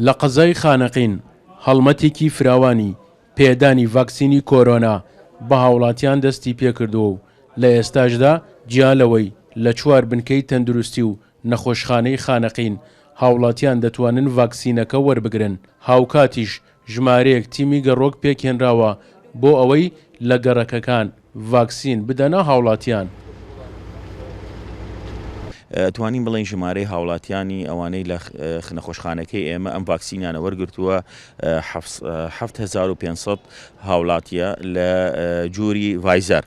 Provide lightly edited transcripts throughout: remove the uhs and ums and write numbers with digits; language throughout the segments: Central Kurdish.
لە قەزای خانەقین هەڵمەتێکی فراوانی پێدانی ڤاکسینی کۆرۆنا بە هاوڵاتیان دەستی پێکردووە و لە ئێستاشدا جیا لەوەی لە چوار بنکەی تەندروستی و نەخۆشخانەی خانەقین هاوڵاتیان دەتوانن ڤاکسینەکە وەربگرن، هاوکاتیش ژمارەیەک تیمی گەڕۆک پێکهێنراوە بۆ ئەوەی لە گەڕەکەکان ڤاکسین بدەنە هاوڵاتیان. ئەتوانین بڵێین ژمارەی هاوڵاتیانی ئەوانەی لە نەخۆشخانەکەی ئێمە ئەم ڤاکسینیانە وەرگرتووە 7500 هاوڵاتیە لە جۆری ڤایزەر.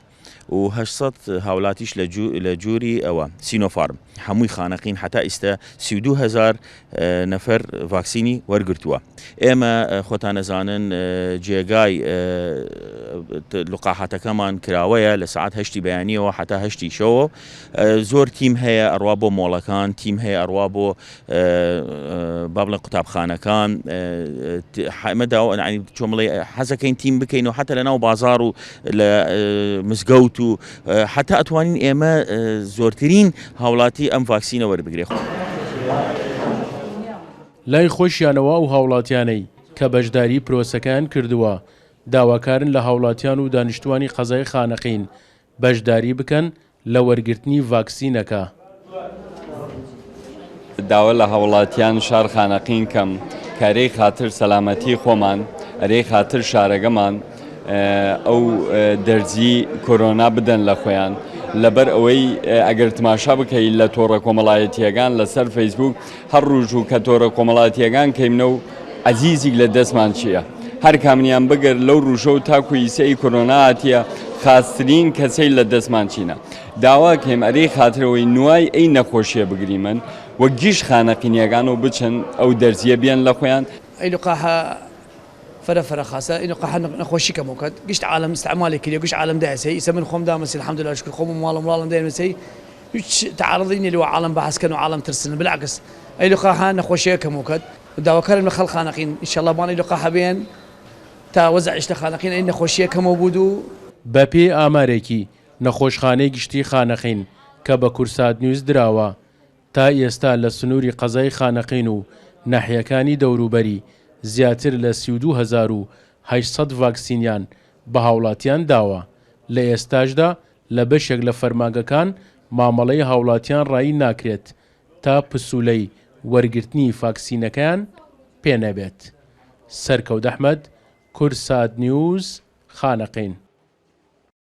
و 800 هاولاتیش لە جۆری ئەوە سینۆفارم هەمووی خانەقین حتا ئیستا 32 هزار نەفەر ڤاکسینی وەرگرتووە ئێمە خۆتان ئەزانن جێگای لقاحاتەکەمان کراوەیە لە سعات هەشتی بەیانیەوە حتا هەشتی شەوە زۆر تیم هەیە ئەڕوا بۆ مۆڵەکان تیم هەیە ئەڕوا بۆ با بڵێن قوتابخانەکان ئەمە داوە چۆن بڵێ حەزەکەین تیم بکەین و حتا لە ناو بازار و لە مزگەوت و حتا ئەتوانین ئێمە زۆرترین هاوڵاتی ئەم ڤاکسینە وەربگرێ. لای خۆشیانەوە ئەو هاوڵاتیانەی کە بەشداری پرۆسەکەیان کردووە داواکارن لە هاوڵاتیان و دانیشتوانی قەزای خانەقین بەشداری بکەن لە وەرگرتنی ڤاکسینەکە. داوا لە هاوڵاتیان شار خانەقین کەم کە ئەرێی خاتر سەلامەتی خۆمان، ئەرێی خاتر شارەگەمان ئەو دەرزی کۆرۆنا بدەن لە خۆیان، لەبەر ئەوەی ئەگەر تماشا بکەی لە تۆڕە کۆمەڵایەتیەگان لەسەر فەیسبوک هەر ڕووژ و کە تۆرە کۆمەڵاتیەگان کەیمنەو عەزیزیگ لە دەسمان چیە هەر کامنیان بگر لەو ڕووژەو تاکو ئیسە ئی کۆرۆنا هاتیە خاسترین کەسەیل لە دەسمان چینە داوا کەیم ئەرەی خاترەوەی نوای ئەی نەخۆشیە بگریمن و گشت خانەقینیەگانەو بچن ئەو دەرزیە بیەن لە خوەیان. ئەی لقاحە فرە فرە خاسە ئی لقاحە نەخۆشی کەمەو کەد گشت عالەم ئستعمالی کریە گشت عالەم دایەسەی ئیسە من خوەم دامەسی الحمدللە شکر خوەم و ماڵم وڵاڵم دایمەسەی هیچ تعارضی نیە لەوە عالەم بەعس کەن و عالەم ترسنن بالعکس ئەی لقاحە نەخۆشیەگە کەمەو کەد و داواکارم لە خەڵک خانەقین ان شاءاللە بان ئەی لقاحە بێن تا وەزعیش لە خانەقین ئەی نەخۆشیە کەمەو بوود و بەپێی ئامارێکی نەخۆشخانەی گشتی خانەقین کە بە کوردساتنیوز دراوە، تا ئێستا لە سنووری قەزای خانەقین و ناحیەکانی دەوروبەری زیاتر لە 32800 ڤاکسینیان بە هاوڵاتیان داوە، لە ئێستاشدا لە بەشێک لە فەرمانگەکان مامەڵەی هاوڵاتیان ڕایی ناکرێت تا پسولەی وەرگرتنی فاکسینەکەیان پێ نەبێت. سەرکەوت ئەحمەد، کوردسات نیوز، خانەقین.